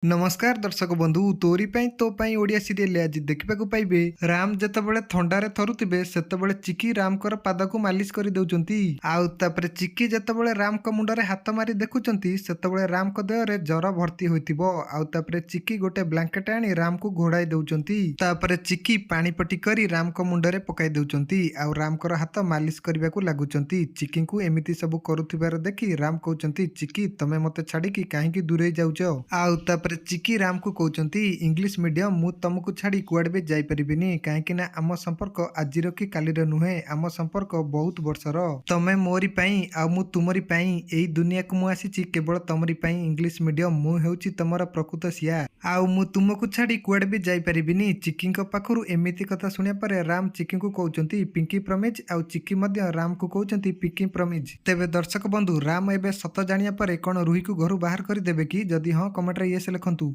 ନମସ୍କାର ଦର୍ଶକ ବନ୍ଧୁ, ତୋରି ପାଇଁ ତୋ ପାଇଁ ଓଡ଼ିଆ ସିରିଏଲ ଆଜି ଦେଖିବାକୁ ପାଇବେ। ରାମ ଯେତେବେଳେ ଥଣ୍ଡାରେ ଥରୁଥିବେ, ସେତେବେଳେ ଚିକି ରାମଙ୍କର ପାଦକୁ ମାଲିସ କରି ଦେଉଛନ୍ତି। ଆଉ ତାପରେ ଚିକି ଯେତେବେଳେ ରାମଙ୍କ ମୁଣ୍ଡରେ ହାତ ମାରି ଦେଖୁଛନ୍ତି, ସେତେବେଳେ ରାମଙ୍କ ଦେହରେ ଜର ଭର୍ତ୍ତି ହୋଇଥିବ। ଆଉ ତାପରେ ଚିକି ଗୋଟେ ବ୍ଲାଙ୍କେଟ ଆଣି ରାମକୁ ଘୋଡ଼ାଇ ଦେଉଛନ୍ତି। ତାପରେ ଚିକି ପାଣି ପଟି କରି ରାମଙ୍କ ମୁଣ୍ଡରେ ପକାଇ ଦେଉଛନ୍ତି ଆଉ ରାମଙ୍କର ହାତ ମାଲିସ କରିବାକୁ ଲାଗୁଛନ୍ତି। ଚିକିଙ୍କୁ ଏମିତି ସବୁ କରୁଥିବାର ଦେଖି ରାମ କହୁଛନ୍ତି, "ଚିକି, ତମେ ମତେ ଛାଡ଼ିକି କାହିଁକି ଦୂରେଇ ଯାଉଛ?" ଆଉ ତାପରେ ଚିକି ରାମକୁ କହୁଛନ୍ତି, "ଇଂଲିଶ ମିଡିୟମ, ମୁଁ ତମକୁ ଛାଡ଼ି କୁଆଡ଼େ ବି ଯାଇପାରିବିନି। କାହିଁକି ନା ଆମ ସମ୍ପର୍କ ଆଜିର କି କାଲିର ନୁହେଁ, ଆମ ସମ୍ପର୍କ ବହୁତ ବର୍ଷର। ତମେ ମୋରି ପାଇଁ ଆଉ ମୁଁ ତୁମରି ପାଇଁ। ଏଇ ଦୁନିଆକୁ ମୁଁ ଆସିଛି କେବଳ ତମରି ପାଇଁ। ଇଂଲିଶ ମିଡିୟମ, ମୁଁ ହେଉଛି ତମର ପ୍ରକୃତ ସିଆ ଆଉ ମୁଁ ତୁମକୁ ଛାଡ଼ି କୁଆଡ଼େ ବି ଯାଇପାରିବିନି।" ଚିକିଙ୍କ ପାଖରୁ ଏମିତି କଥା ଶୁଣିବା ପରେ ରାମ ଚିକିଙ୍କୁ କହୁଛନ୍ତି, "ପିଙ୍କି ପ୍ରମିଜ।" ଆଉ ଚିକି ମଧ୍ୟ ରାମକୁ କହୁଛନ୍ତି, "ପିଙ୍କି ପ୍ରମିଜ।" ତେବେ ଦର୍ଶକ ବନ୍ଧୁ, ରାମ ଏବେ ସତ ଜାଣିବା ପରେ କ'ଣ ରୁହିକୁ ଘରୁ ବାହାର କରିଦେବେ କି? ଯଦି ହଁ, କମେଣ୍ଟରେ ୟେସ୍ ଲେଖନ୍ତୁ।